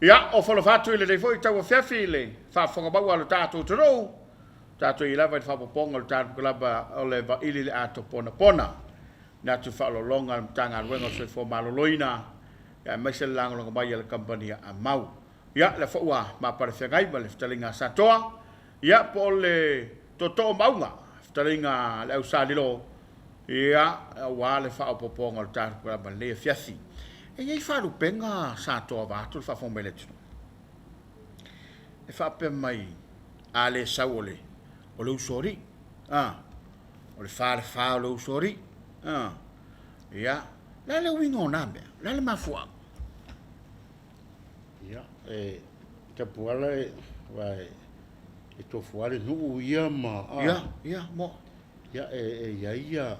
Ia, o folofa atu i lenei foi tauafiafi i le faafofoga maua a lo tatou atunuu, tatou i lava i le faaopoopoga o le tatou kalaba o le Vaili le Ato Ponapona. Na atu faaoloologa a le Matagaluega o le Soifua Maloloina, aemaise le lagolago mai a le kamupani a Amau. Ia, lea foi ua mapalefeagai ma le fetalaiga a Satoa, ia, po o le tootoo maauga, fetalaiga a le Ausalilo, ia, aua le faaopoopoga o le tatou kalaba i lenei afiafi. E i ai faalupega Satoa vaeatu le faafofoga mai a le atunuu, e faapea mai, a le sau o le, o le usoalii, a, o le falefa o le usoalii, a, ia, o le a le uiga o na mea? O le a le mafuaaga? Ia, e Tapuala e, aua e tofu lava le nuu ia ma, a. Ia, ia, mo. Ia, e i ai ia,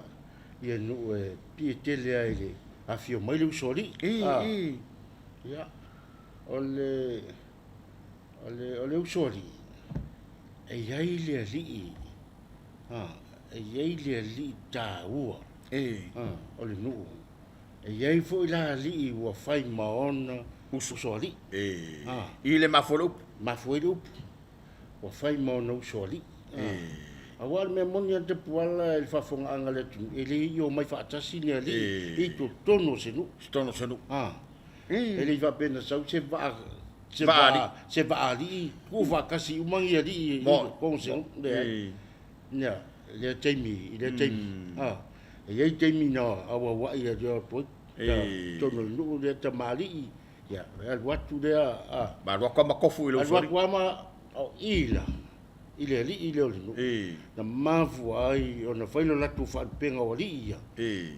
ia nuu e pie tele ai i le afio mai le usoalii. I, a. I. Ia, o le, o le, o le usoalii, e i ai le alii, a, e i ai le alii taua. E. A, o le nuu. E i ai foi la alii ua fai ma ona usoalii. E. A. I le mafua i le upu. Mafua i le upu. Ua fai ma ona usoalii. A. Aua o le mea moni lava Tapuala i le faafofogaaga a le atunuu, e le i omai faatasi ni alii i totonu o se nuu. Totonu o se nuu. A. E le i faapea na sau se vaa, se Vaa alii. vaa, se vaa alii tuufaatasi uma ni alii i totonu o se nuu. Leai. Ina, lea taimi, i lea taimi. A, e i ai taimi na auauai ai lea atu ai, totonu o le nuu lea tamalii, ia, e alu atu lea, a. Ma alu atu lava ma tofu i le usoalii. Alu atu lava ma, o i la, i le alii lea o le nuu. Na mafua ai ona fai lo latou faalupega o alii ia,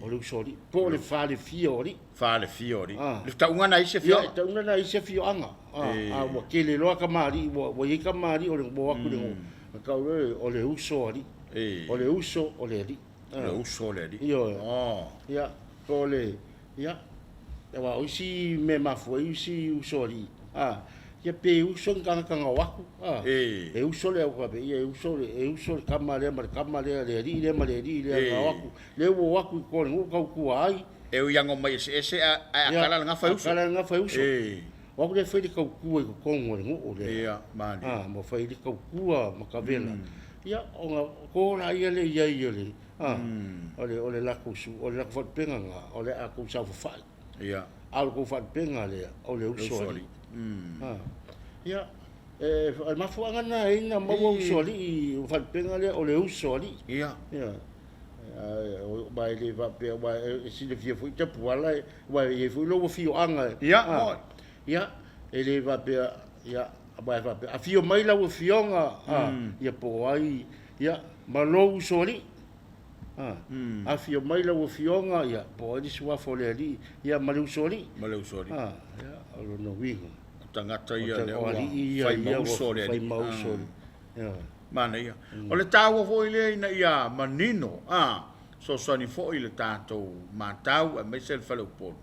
o le usoalii, po o le falefia o alii. Falefia o alii. Le tauga na i isi afioaga. Ia, tauga na i isi afioaga. A ua tele loa tamalii, ua i ai tamalii o le o atu i le nuu. Na tau loa o le uso o alii. O le uso o le alii. O le uso o le alii. Ioe. Ia, po o le, ia, aua o isi mea e mafua ai isi uso alii, a, ia pe uso ni tagata na o atu, a, e uso le au faapea, ia e uso, e uso le tama lea ma le tama lea, le alii lea ma le alii lea na o atu, lea ua o atu i tua o le nuu tautua ai. E ui lava ina omai eseese ae a kala le gafa e uso. A kala le gafa e uso. O au lea e fai le tautua i totonu o le nuu lea. Ia, malie. A, ma fai le tautua ma kavela. Ia, ona to laia lea i ai o le, a, o le, o le latou su, o le latou faalupega lena, o le a tou saofafai. Ia. A o le tou faalupega lea, o le usoalii. A, ia, e, o le mafuaaga lena e ala ai ona maua usoalii, o le faalupega lea o le usoalii. Ia. Ia. Aua e le faapea, aua e silafia foi Tapuala, aua e i ai foi lou afioaga. Ia, moe. Ia, e le faapea, ia, aua e faapea, afio mai lau afioga, ia po o ai, ia, ma lou usoalii. Afio mai lau afioga, ia, po o ai le suafa o le alii, ia, ma le usoalii. Ma le usoalii. Ia, o lona uiga. O tagata ia lea ua fai ma uso o le alii. Fai ma uso o le alii. Ia. Manaia. O le taua foi lea ina ia manino, a, fesoasoani foi i le tatou matau aemaise le faleupolu,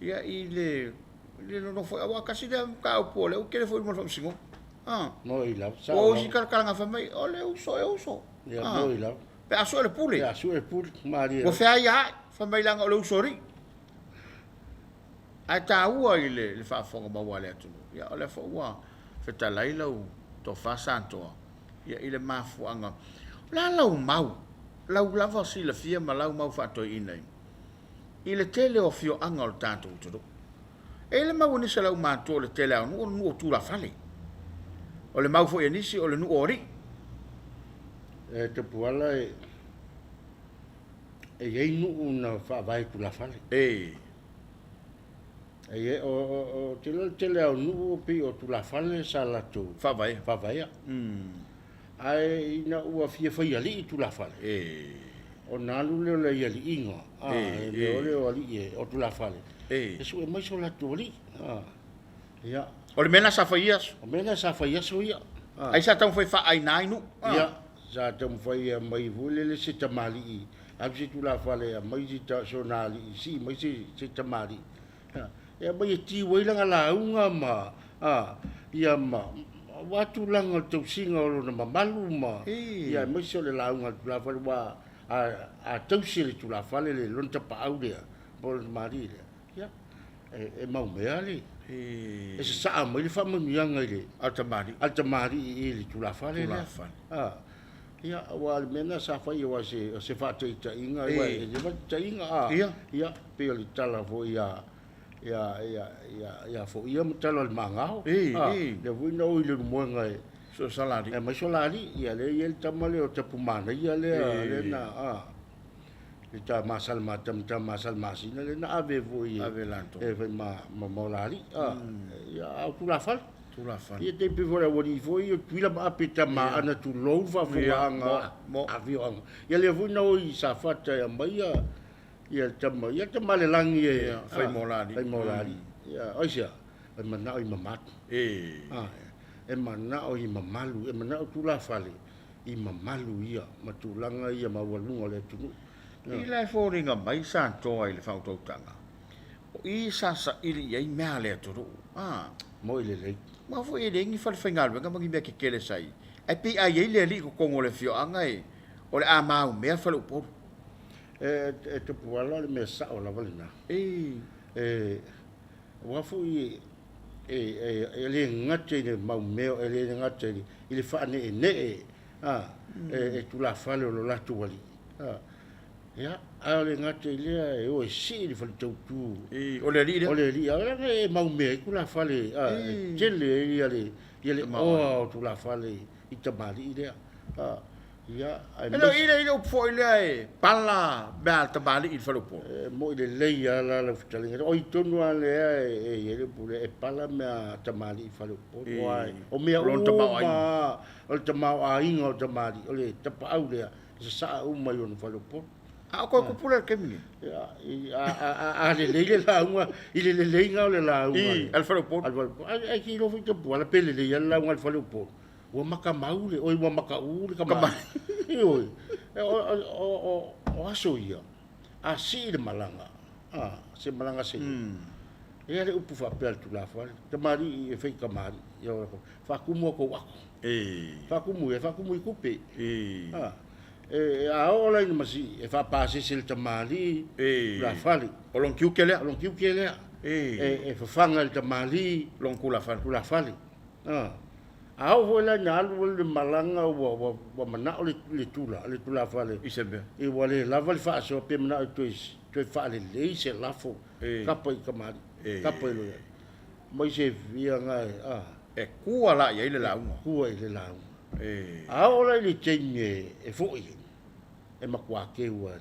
ia, i le, i le nonofo, aua tasi lea mataupu o lea ua tele foi i luma o le faamasinoga. A. Moi lava, sao lava. Ua o isi talakalaga fai mai, o le uso e uso. Ia, moi lava. Pe a sue le pule. Pe a sue le pule, malie. Ua feai ae, fai mai leaga o le uso alii. Ae taua i le faafofoga maua a le atunuu, ia o lea foi ua fetalai lau tofa Santoa ia i le mafuaaga. O le a lau mau, lau lava silafia ma lau mau faatoeaina i le tele o afioaga o le tatou atunuu? E i ai le mau a nisi o le aumatua o le tele lava o nuu o le nuu o tulafale. O le mau foi a nisi o le nuu o alii. E Tapuala e. E i ai nuu na faavae i tulafale. E. E i ai, o, o, o, te iloa le tele lava o nuu pei o tulafale sa latou. Faavaea. Faavaea. Ae ina ua fia fai alii tulafale. E. Ona alu lea o le aialiiga, a, E, e mea e. o lea o alii e, o tulafale. E. E sue mai so latou alii. A, ia. O le mea lena sa fai ia aso. O mea lena sa fai aso ia. A. Ai sa taumafai faaaina ai nuu. A. Ia, sa taumafai e aumai foi lele se tamalii, alu se tulafale e aumai se ta, sona alii, sii mai se, se tamalii. A, e aumai e tiu ai lana lauga ma, a, ia ma, aua tulaga o le tausiga o lona mamalu ma, ia aemaise o le lauga a le tulafale, aua a, a tausi e le tulafale le lona tapaau lea, po o lona tamalii lea, ia, e, e maumea le, e sasaa mai le faamanuiaga i le, A le tamalii. A le tamalii i le tulafale lea. Tulafale. A, ia, aua o le mea lena sa fai aua o se faataitaiga, aua e le faataitaiga, a, Ia. Ia, pei o le tala foi ia, ia, ia, ia, ia Foia ma tala o le Magao. E, A, e. lea foi na o i Leulumoega e, So sa la alii. E aumai so la alii, ia lea e i ai le tama lea o Tapumanaia lea, E. lea na, a, le ta masala tama tama masala masina lea na ave foi e, Ave latou. E fai ma, ma, ma o la alii, a, ia, a o tulafale. Tulafale. Ia te pei foi le aualii foi o Tutuila ma Ape tama ana tulou le faafofogaaga Ia, mo, mo. a afioaga. Ia lea foi na o i Safata e aumai ia ia le tama, ia le tama a le lagi e Ia, fai mo la alii. Fai mo la alii. Ia, aisea? E manao i mamalu. E. A, e manao i mamalu, e manao tulafale i mamalu ia ma tulaga ia maualuga o le atunuu. I la e foliga mai Satoa i le faautautaga, o i sa saili i ai mea a le atunuu. A. Moi lelei. Aua foi e leai ni falefaigaluega ma ni mea tetele sa i ai, ae pei a i ai le alii i totonu o le afioaga e, o le a maumea le faleupolu. E, e Tupuala o le mea sao lava lena. E. E, aua foi e, e, e le gata i le maumea, e le gata i le, i le faaneenee, a, e, e tulafale o lo latou alii. A, ia, a o le gata i lea e o e sii le faletautu. E, o le alii lea. O le alii, a o leaga e maumea ai tulafale, a, e tele ai ia le, ia le oa o tulafale i tamalii lea. A, ia, ae E le o i le i le upu foi lea e pala mea a le tamalii i le faleupolu. E moi lelei lava la lau fetalaiga. O i tonu lava lea e i ai le upu lea, e pala mea a tamalii i le faleupolu. Aua o mea uma o le tamaoaiga o tamalii, o le tapaau lea, e sasaa uma i ona faleupolu. A o toe tupu lea i le taimi nei? A lelei le lauga, i le leleiga o le lauga. I, a le faleupolu. A le faleupolu. Ae te iloa foi Tapuala pe lelei lava le lauga a le faleupolu. Ua matamau le, oi ua mataū le tama. Ioe, o aso ia, a sii le malaga, a, se malaga se i ai le upu faapea a le Tulafono, tamalii e fai tamalii, ia o faatumu a tou ato. Faatumu ia, faatumu i tupe. A, e, a oo la ina masii, e faapasese le tamalii, tulafale. O lona tiute lea. O lona tiute lea. E fafaga e le tamalii. Lona tulafale. Tulafale. A. A oo foi la ina alu le malaga ua, ua manao le, le tula, le tulafale. I se mea. I ua le lava le faasoa pe manao e toe, toe faalelei se lafo. Kapa i tamalii. Kapa i loia. Mai se fiaga e, a. E tua la i ai le lauga. E tua i le lauga. A oo la i le taimi e, e foi ai, e matua keu lava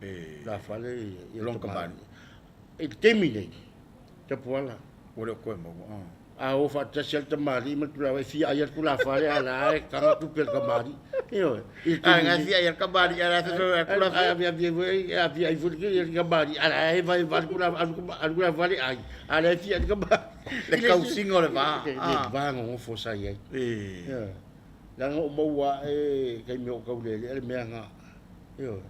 le tulafale ia Lona tamalii. I le taimi nei, Tapuala. Ua le o toe maua. A o faatasi lava le tamalii ma le tulafale, e fia ai lava le tulafale, a o la e taga tupe a le tamalii. Ioe. A na e fia ai lava le tamalii, a o la e fefe ai le tulafale. E avia ai foi le tamalii, a o la e vaevale le tulafale, alu tulafale ai, a o la e fia ai le tamalii. Le tausiga o le va. Le va nonofo sa i ai. Ioe. Leaga na ou maua ae i le taimi o ou taulelea le mea lena. Ioe.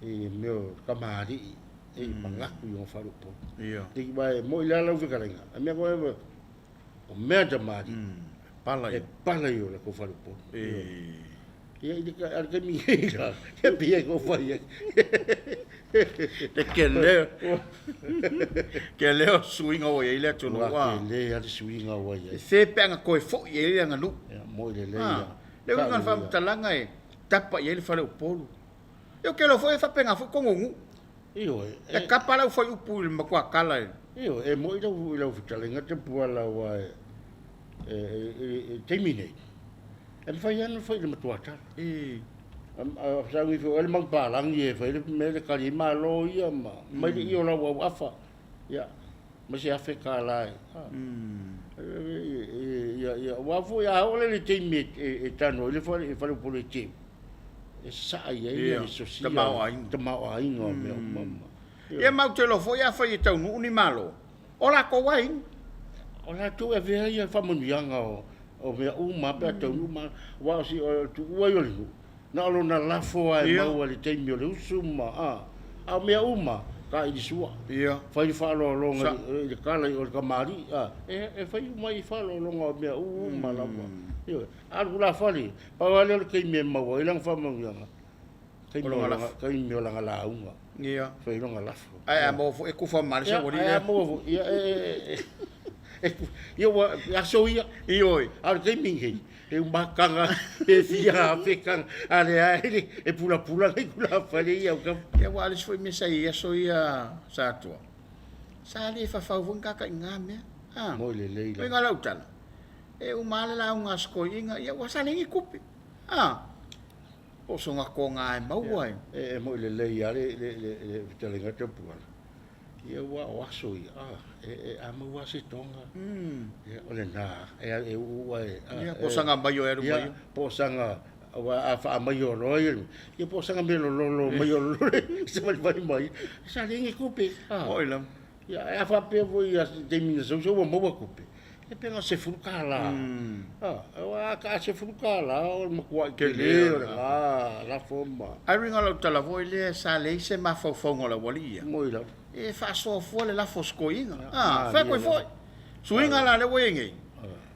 I mea o tamalii. E manatu i ona faleupolu. Ia. Aua e moi la lau fetalaiga, a mea koe o mea tamalii. Pala E ia. pala i o latou faleupolu. E. Ia i le a le taimi nei la, ia pei e kou fai ai. Le kele. Kele o suiga ua i ai le atunuu. Ua kele lava le suiga ua i ai. E fe pe ana toe foi i ai le aganuu. Ia, moi lelei lava. Le uiga o le faamatalaga e tapa i ai le faleupolu. Ia ou te iloa foi e faapena foi tonu o nuu. Ioe. E kapa lau fuaiupu i le matua tala i. Ioe, e moi lau i lau fetalaiga Tapuala aua e e i le taimi nei, e mafai lava ona fai i le matua tala. I. Sauni foi oe le manupapalagi e fai le mea lea e tali ai malo ia ma mai le ie o lau auafa, ia, ma se $1,000 e. Ia, aua foi a oo la i le taimi e tanu ai le faleupolu e teu, e sasaa i ai le sosia, tamaoaiga o mea uma. Ia ma ou te iloa foi afai e taunuu ni malo, o latou aiga. O latou e avea ia faamanuiaga o mea uma pe a taunuu malo. Aua o si o le tuua ia o le nuu, na o lona lafo lava e maua i le taimi o le usu ma a. A o mea uma, taili sua, fai le faaaloaloga i le tala o le tamalii, a, e fai uma ai faaaloaloga o mea uma lava. Ioe. A o le tulafale, pau lava lea o le taimi e maua ai lana faamanuiaga, taimi o lana lauga. Ia. Fai lona lafo. Ae a maua foi e kufa ma le saualii lea. Ae a maua foi, ia, e, ia ua aso ia. Ioe. A o le taimi lenei, e uma kanga, pe fia afe kanga, a lea e pulapula le tulafale ia au Ia aua o le isi foi mea sa i ai aso ia sa atua, sa le fafau foi ni kakaiga mea. A. Moi lelei la. Uiga o lau tala, e uma lava le lauga a si toeaina, ia ua sa leai ni tupe. A. Po o sona toga e maua e. E moi lelei lava le fetalaiga Tapuala, ia aua o aso ia, a maua lava se toga, ia o lena, e uu lava e. Ia, po o saga maio e alu mai ai. Po o saga, aua a faamaio loa ia, ia po o saga mea lololo maio lolo e savalivali mai, sa leai ni tupe. Oi lava. Ia, ae a faapea foi i taimi na sau sau ua maua tupe, e pe na o le $10. Aua a $10 o le matuai tele o lena lafo ma. Ae uiga o lau tala foi lea sa leai se mafaufauga o le aualii ia. Moi lava. E faasoa fua le lafo o si toeaina. A, fai atu ai foi. Suiga la lea ua i ai nei,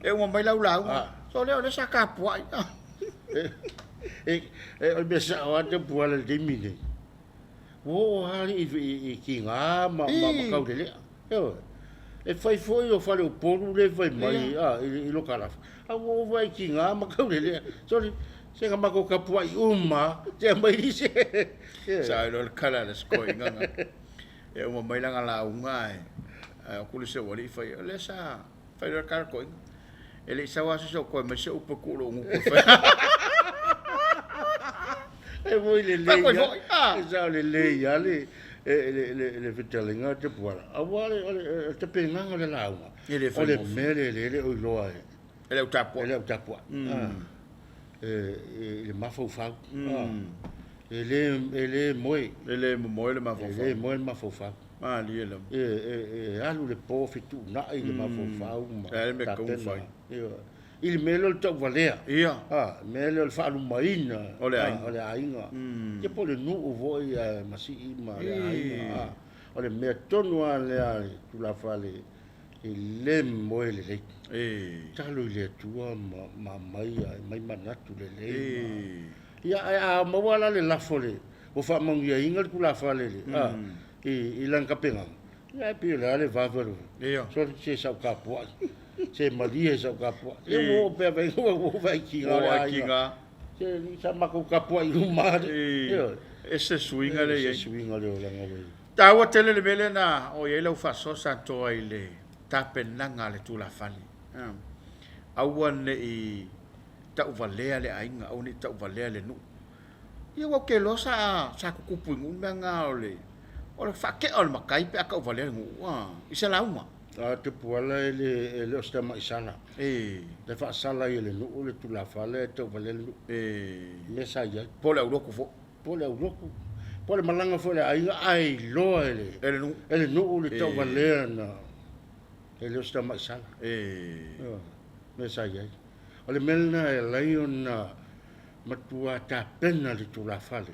e uma mai lau lauga, so lea o lea sa tapuai. O le mea sao lava Tapuala i le taimi lenei. Ua oo lava alii i tiga ma taulelea. Ioe. E fai foi o faleupolu lea e fai mai i Lokalafa, a ua oo foi i tiga ma taulelea. Sole, se na matou tapuai uma lava, se aumai se. Sa iloa le tala a le sikoiga na. E uma mai lana lauga ae o atu le isi aualii fai, o lea sa fai loa le tala a le toeaina. E le i sau lava se isi o toe mai se upu e tuu lou gutu e fai. E moi lelei lava, e sao lelei lava le le fetalaiga a Tapuala, aua o le tapenaga o le lauga, o le mea lea e le o iloa e le au tapuai. E le au tapuai. I le mafaufau. E le moe. E le momoe le mafaufau. E le moe le mafaufau. Malie lava. E alu le po fetuunai le mafaufau ma tapena. E le mea tatau ona fai. I le mea lea o le tauvalea. Ia. Le mea lea o le faalumaina. O le aiga. O le aiga. Ia po o le nuu foi ma sii ma le aiga. O le mea tonu lava lea a le tulafale e le moe lelei. Tatalo i le Atua ma aumai manatu lelei. Ia ae a maua la le lafo le ua faamanuiaina le tulafale i lana tapenaga, ia e pei o le a le vave o le Ia. Sole se sau tapuai, se malie sau tapuai. Ia ua oo pea vai ua oo vai tiga o le aiga. Se sa matou tapuai uma lava. Ioe. Ese suiga lea e i ai. Ese suiga lea o lana ua i ai. Taua tele le mea lea na oo i ai lau faasoa Santoa i le tapenaga a le tulafale. Aua ne i tauvalea le aiga, aua ne i tauvalea le nuu. Ia ua ou te iloa sa sa tutupu i nuu le mea na o le o le faatea o le matai pe a tauvalea le nuu a i se lauga. A Tupuala e le e le o se tamai sala. E. Le faasala ai e le nuu le tulafale ae tauvalea le nuu. E. Mea sa i ai. Po o le aulotu foi. Po o le aulotu. Po o le malaga foi a le aiga ae iloa e le. E le nuu. E le nuu le tauvalea na e le o se tamai sala. E. Mea sa i ai. O le mea lena e ala ai ona matua tapena le tulafale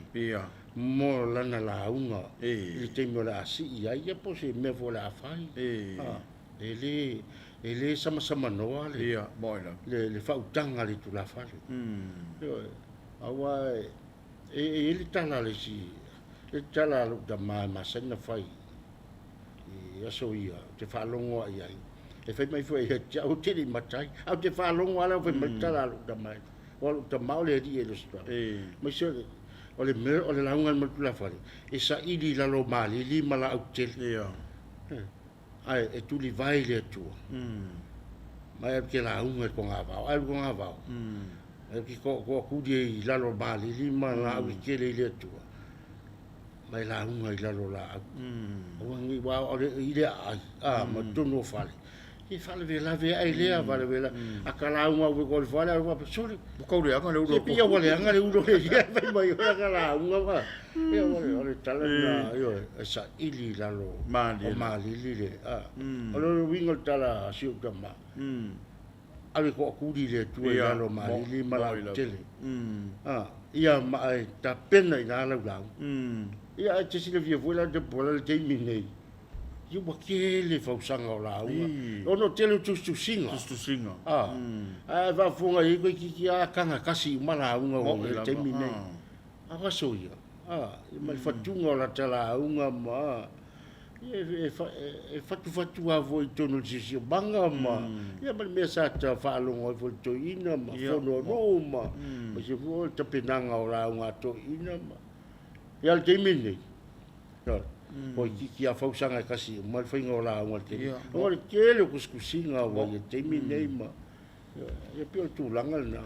mo lana lauga i le taimi o le a sii ai ia po o se mea foi o le a fai. E le, e le samasamanoa le, le faautaga a le tulafale. Ioe. Aua e i ai le tala a le isi, le tala a lou tama e masani ona fai i aso ia, ou te faalogo lava i ai. E fai mai foi ia te au, ou te le i matai, ae ou te faalogo lava la fai mai le tala a lou tama. Aua o lou tama o le alii e le o se tuala. Aemaise o le, o le mea, o le lauga mai le tulafale, e saili i lalo o malili ma laau tetele. Ae e tulivae i le Atua. Ma e alu ke lauga i le togavao, ae alu i le togavao. Ae ou te toatuli ai i lalo o malili ma laau tetele i le Atua, ma e lauga i lalo o laau. Aua ne i, aua o le, i le aai, a, ma totonu o fale, e faalavelave ae lea, faalavelave. A ta lauga au i le fale, alu faapea, sole, Ua tau leaga le ulo. Se pei ua leaga le ulo e fai mai o lana lauga ma, ia, o le tala lena, ioe, e saili i lalo o malili le, a. O le uiga o le tala a si ou tama, Ave toatuli le Atua i lalo o malili ma laau tele. Ia ma e tapena i ina lau lauga. Ia ae te silafia foi la Tapuala le taimi nei, ia ua tele fausaga o lauga, ona o tele o tusitusiga. Tusitusiga. Ae faafofoga i ai toeitiiti lava taga tasi uma lauga ua i ai le taimi nei. A o aso ia, ma le fatuga o lata lauga ma e fatufatu lava foi i totonu o le siosiomaga ma, ia ma le mea sa ta faalogo ai foi i le toeaina ma fono a nuu ma aemaise foi o le tapenaga o lauga a toeaiina ma. Ia a o le taimi lenei, ioe, toeitiiti lava fausaga e tasi uma le faiga o lauga i le taimi, ona o le tele o tusitusiga ua i ai i le taimi lenei ma, ioe, ia pei o le tulaga lena.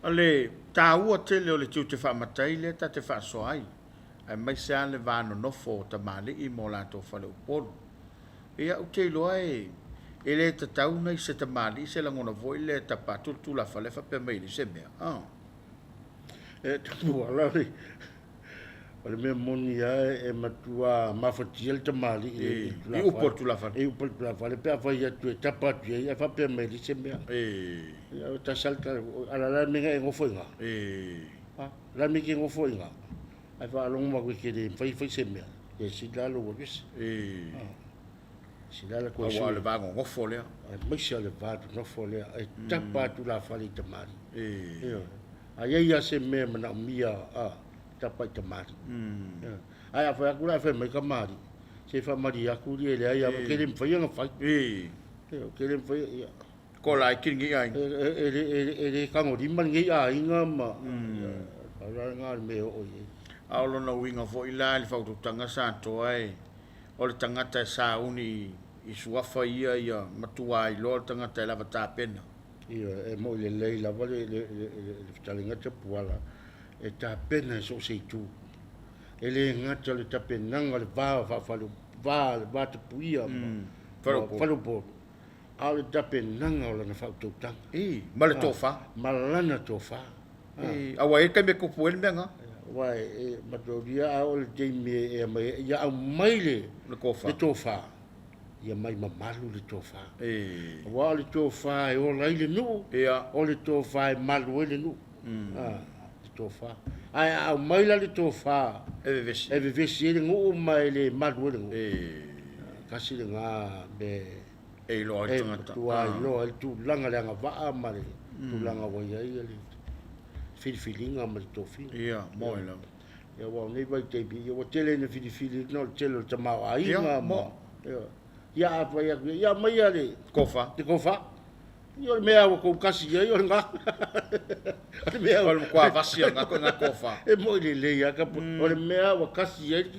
O le taua tele o le tiute faamatai lea ta te faasoa ai. aemaise lava le va nonofo o tamalii ma o latou faleupolu. Ia, ou te iloa e e le tatau ona i se tamalii se lagona foi lea e tapa atu le tulafale faapea mai e leai se mea. Oh. E tapuala le, o le mea moni lava e matua mafatia le tamalii i le tulafale. I upu o le tulafale. I upu o le tulafale pe a fai atu e tapa atu i ai ae faapea mai e leai se mea. E. Ia, o tasi lava le tala, a o le a le mea na e nofo i ina? E. A, o le a le mea e te nofo ai i ina? Ae faalogo mai e te le mafai fai se mea, ia sili la lou alu ese. Sili la koe Aua o le va nonofo lea. Aemaise o le va nonofo lea, e tapa atu tulafale i tamalii. Ioe. A i ai lava se mea e manaomia, a, tapa i tamalii. Ioe. Ae a fai atu la ae fai mai tamalii, se faamalie atu e leai lava, ou te le mafai ona fai. Ioe, ou te le mafai, ia. Ko la e kini aiga. E le tagolima lenei aiga ma pau la lena o le mea e oo i ai. A o lona uiga foi la i le faautautaga sa atoa e o le tagata e sauni i suafa ia ia matua iloa le tagata e lava tapena. Ioe, e moi lelei lava le fetalaiga Tapuala e tapena i so o se itu. E le gata o le tapenaga o le va faafale, va, le va tapuia ma faleupolu. A o le tapenaga o lana faautautaga. Ii, ma le tofa. Ma lana tofa. Ii, aua e i ai le taimi e tupu ai le mea lena. Aua e mataulia a oo i le taimi e aumai ai, ia aumai le, le tofa. Le tofa, ia aumai mamalu le tofa. Ii. Aua o le tofa e ola ai le nuu, Ia. o le tofa e malu ai le nuu. Le tofa. Ae a aumai la le tofa E vevesi. e vevesi ai le nuu ma e le malu ai le nuu. Ii. Tasi lena mea E iloa ai le tagata. E matua iloa ai le tulaga, le agavaa ma le tulaga ua i ai le filifiliga ma le tofiga. Ia, moe lava. Ia, aua o nei vaitaimi, ia ua tele ina filifili ona o le tele o le tamaoaiga ma, ia, a fai atu, ia aumaia le tofa. Le tofa. Ia, o le mea ua tou kasi i ai o lena. O le mea o le matua vasi o lena ituaiga tofa. E moi lelei lava, o le mea ua kasi i ai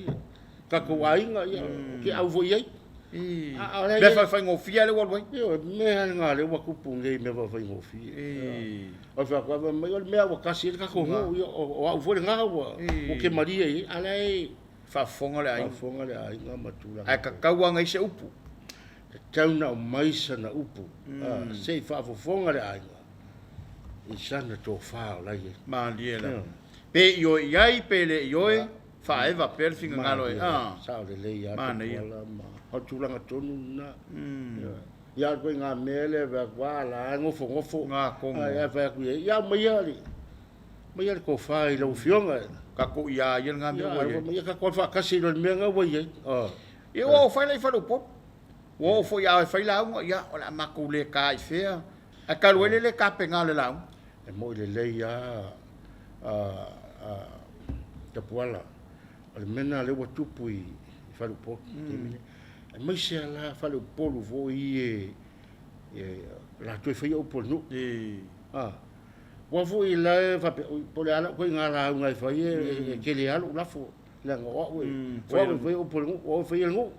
tatou aiga, ia, ou te au foi i ai. Mea faafaigofie lea ua alu ai. Ioe, mea lena lea ua tupu nei, mea faafaigofie. O le fai atu mai, o le mea ua kasi ai le tatou nuu, ia, o au foi lena ua ou te malie i ai, a o la e faafofoga le aiga. Faafofoga le aiga ma tulaga. Ae tatau lava ona i ai se upu. Tatau ona aumai sana upu, se i faafofoga le aiga i sana tofa o la e i ai. Malie lava. Pe ioe i ai, pe le ioe. Faaeva pea le finagalo e, a. Sao lelei lava Tapuala ma o le tulaga tonu lena. Ia o le ituaiga mea lea e vaai atu, a la e nofonofo. Ga tonu. Ae fai atu i ai, ia aumaia le, aumaia le tofa i lau Afioga. Tatou ia ia lena mea ua i ai. Ia tatou alu faatasi i le mea lena ua i ai. Ia ua oo fai la i faleupolu. Ua oo foi a fai lauga, ia o le a matou le ta i fea. Ae talu ai le le tapena o le lauga. E moi lelei lava Tapuala, o le mea lena lea ua tupu i Faleupolu i le taimi lenei. Aemaise lava la Faleupolu foi ia latou e faia upu a le nuu. Aua foi la e faapea, oi, po o le a lau ituaiga lauga e fai e tele lava lou lafo, leaga o au e faia upu a le nuu, o au e faia le nuu.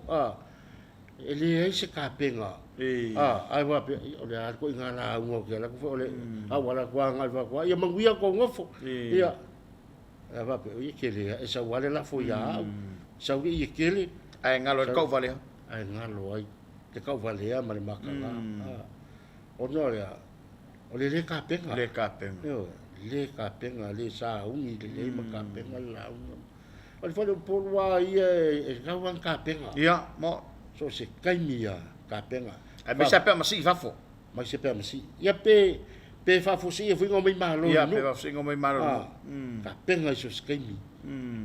E leai se kapega. A, ae faapea, ia, o le a le ituaiga lauga ou te alu atu foi, o le auala atu agai faatoa, ia manuia tou nofo. Ia, ae faapea, oi e tele lava, e sau lava le lafo ia au, sau le ie tele. Ae galo ai le tauvalea. Ae galo ai le tauvalea ma le mataga. Ona o le a? O le le tapena. Le tapena. Ioe, le tapena, le sauni lelei ma tapena le lauga. O le faleupolu lava ia e tatau lava ona tapena. Ia, mo. So o se taimi lava tapena. Aemaise lava pe a masii i fafo. Aemaise pe a masii. Ia pe, pe faafosiia foi ona omai malo i le nuu. Ia, pe faafosiia ona omai malo i le nuu. Tapena i so o se taimi.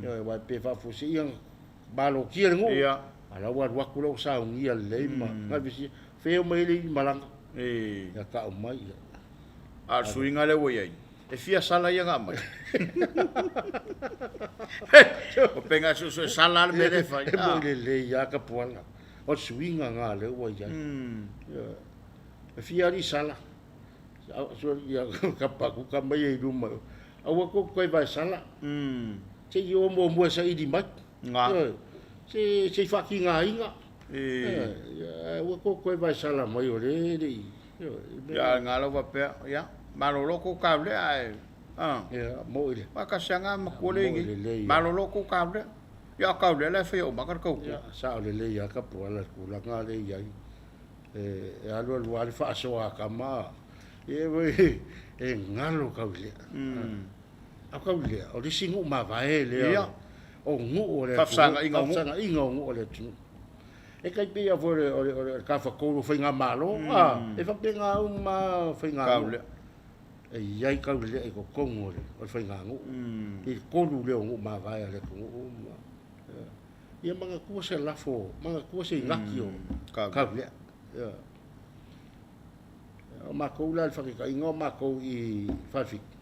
Ioe, aua pe faafosia ona malotia le nuu. Ia. A la ua alu atu la ua saunia lelei ma fea e omai ai le alii malaga. Ia tau mai. A o le suiga lea ua i ai, e fia sala ia na aumai? O pega e suesue sala lava le mea lea e fai. E moi lelei lava Tapuala. O le suiga lena lea ua i ai. E fia alii sala. Ia Kapatuka mai ai i luma. Aua tou te toe vaesala. Se i o muamua e saili mai. Se i faatigaina. Aua tou te toe vaesala mai o lea e le i... Ia, lena lava faapea, ia, malolo tou taulea ae, a. Ia, moi le. Aua tasi lava lena matua lea i inei. Malolo tou taulea. Ia, o taulea la e faia uma le tautua. Ia, sao lelei lava Tapuala i le tulaga lea e i ai. E alu alu lava le faasoa a tama, ia e galo Taulea. A o Taulea, o le isi nuu mavae lea o nuu o le atunuu. Faafesagaiga o nuu. Faafesagaiga o nuu o le atunuu. E tai pei lava foi o le Tafatolu o Faigamalo, e faapena uma lava faiganuu. E i ai Taulelea i totonu o le faiganuu, i le tolu lea o nuu mavae a le atunuu. Ia manatua se lafo, manatua se igaki o Taulelea. O matou la i le faataitaiga o matou i Falefitu,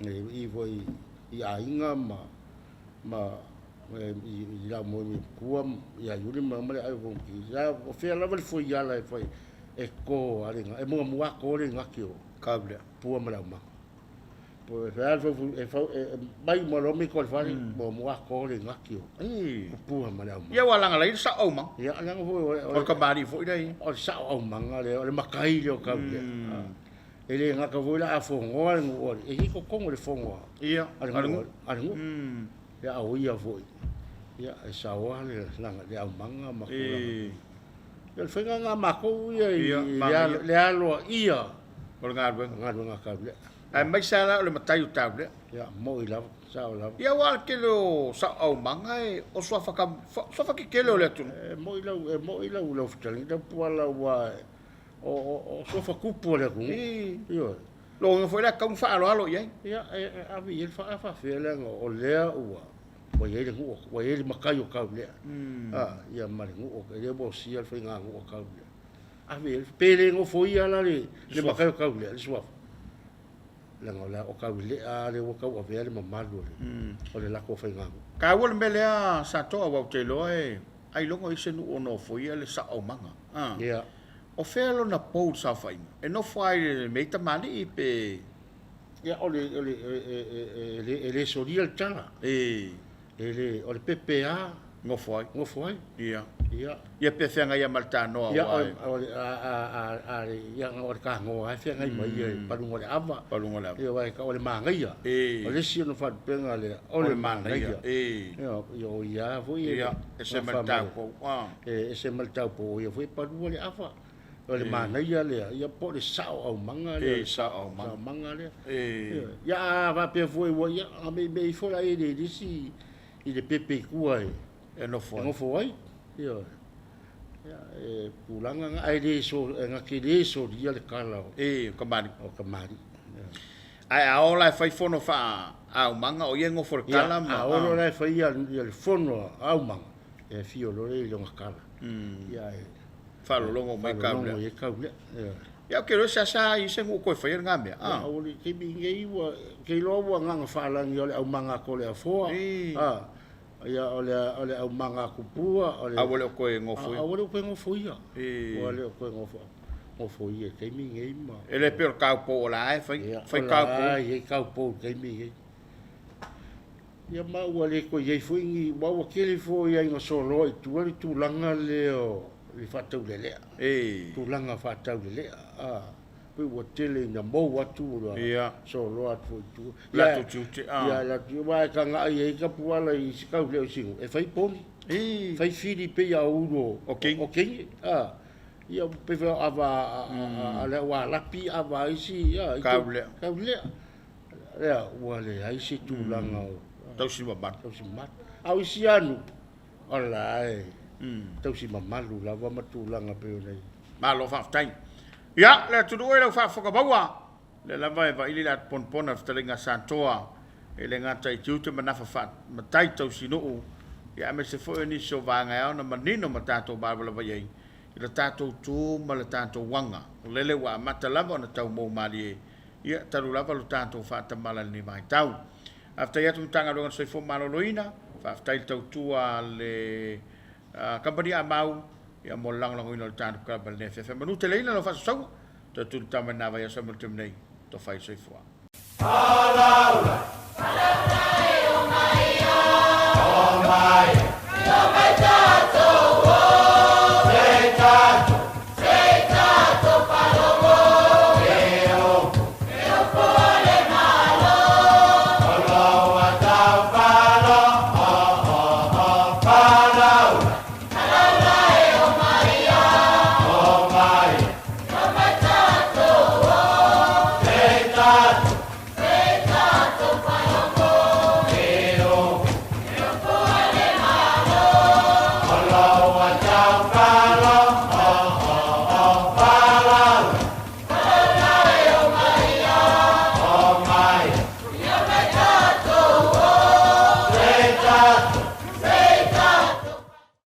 i foi i aiga ma i lau moi matua ia Iuli ma le aiga Fonoti, o fea lava le foiala e fai e to lava le e muamua lava to le igaki o Taulelea. Pua ma le aumaga. E fai e mai uma loa mito i le fale, muamua lava to le igaki o Pua ma le aumaga. Ia ua laga lai le sao aumaga. Ia leaga foi o le kamali'i foi lea ia. O le sao aumaga lea, o le matai lea o Taulelea. E le gata foi la a fonoa le nuu, e i ai totonu o le fono a le nuu. A le nuu. Ia a o ia foi, ia e saoa le le aumaga ma tulaga. Ia o le faiga lena a matou ia i le aloaia o le galuega. Galuega a Taulelea. Aemaise lava la o le matai o Taulelea. Ia, moi lava, sao lava. Ia aua o le tele o sao aumaga e o suafa suafa tetele o le atunuu. E moi lau e moi lau lau fetalaiga Tapuala aua o suafa tupu o le atunuu. Ioe. Lona uiga foi lea e tatau ona faaaloalo i ai. Ia, e ave i ai le faafefea leaga o lea ua ua i ai le nuu, ua i ai le matai o Taulelea. Ia ma le nuu, o lea ua osia le faiganuu a Taulelea. Ave i ai, pe le nofoia la le matai o Taulelea, le suafa. Leaga o le o Taulelea lava lea ua tauavea le mamalu o le latou faiganuu. Taua le mea lea Satoa aua ou te iloa e ailoga o i ai se nuu o nofoia le sao aumaga. Ia. O fea lona pou i le saofaiga? E nofo lava i le mea i tamalii pe... Ia, o le, o le, e le solia le tala. E. E le, o le pepe a. Nofo ai. Nofo ai. Ia. Ia. Ia pe feagai lava ma le tanoa aua e. Ia, o le, a, a, a, a, ia, o le tanoa lava e feagai mai ia i paluga o le ava. Paluga o le ava. Ia, aua e tau o le manaia. E. O le isi ona faalupega lea, o le manaia. E. Ia, o ia foi e. Ia, ese ma le taupou. E ese ma le taupou, o ia foi e palua le ava. O le manaia lea, ia po o le sao aumaga lea. E, sao aumaga. Aumaga lea. E. Ia, a faapea foi ua, ia, a meimei ifo la i le isi i le pepe i tua e. E nofo ai. E nofo ai. Ioe. Ia, e tulaga na, ae le so, e na te le solia le tala o. E, o kamali'i. O kamali'i. Ae a oo la e fai fono faa-aumaga, o ia e nofo i le tala ma. Ia, a oo la e fai ia le fono a aumaga, ia e fia loa lea i lona tala. Ia, e. Faalologo mai kau lea. Faalologo i kau lea. Ia. Ia, ou te iloa e seasea i se nuu toe faia lena mea. Ia, o le taimi nei ua, ou te iloa ua agaga faalagi o le aumaga atu o le afoa. Ia, o le, o le aumaga a Tupua, o le. A ua le o toe nofoia. A ua le o toe nofoia. Ua le o toe nofoia i le taimi nei ma. E le pei o le taupou o la e fai, fai taupou. Ia, o la e i ai taupou i le taimi nei. Ia ma ua le toe i ai foi ni, aua ua tele foi aiga soloa i tua le tulaga lea o le faataulelea. Tulaga faataulelea, a, pei ua tele ina mou atu ua soloa atu foi i tua. Latou tiute, a. Ia, latou tiute, aua e tagai ai ka puala i isi taulelea o isi nuu, e fai poni, fai fili pei a o ulu o teine, a. Ia pei foi o ava a le au alapi, ava a isi, a. Taulelea. Taulelea. Lea ua leai se tulaga o tausi mamalu. Tausi mamalu. A o isi lava nuu, o la e tausi mamalu lava ma tulaga pei ona i ai. Malo faafetai. Ia, le atunuu e lau faafofoga maua, lea lava e vaili le atuponapona a le fetalaiga a Satoa, e le gata i tiute ma nafa faa-matai tausinuu, ia aemaise foi o nisi o vaega e ao ona manino ma tatou malamalama i ai i le tatou tu ma le tatou aga. O lele ua amata lava ona tau mou malie Ia, talu lava lo tatou faatamala i lenei vaitau. Faafetai atu Matagaluega o le Soifua Maloloina, faafetai i le tautua a le Kamupani Amau, ia mo le lagolagoina o le tatou Club i lenei afiafi. Manu tele ina lau faasausauga, toe tulitau mai lena vaiaso mo le taimi nei, tofa i le soifua.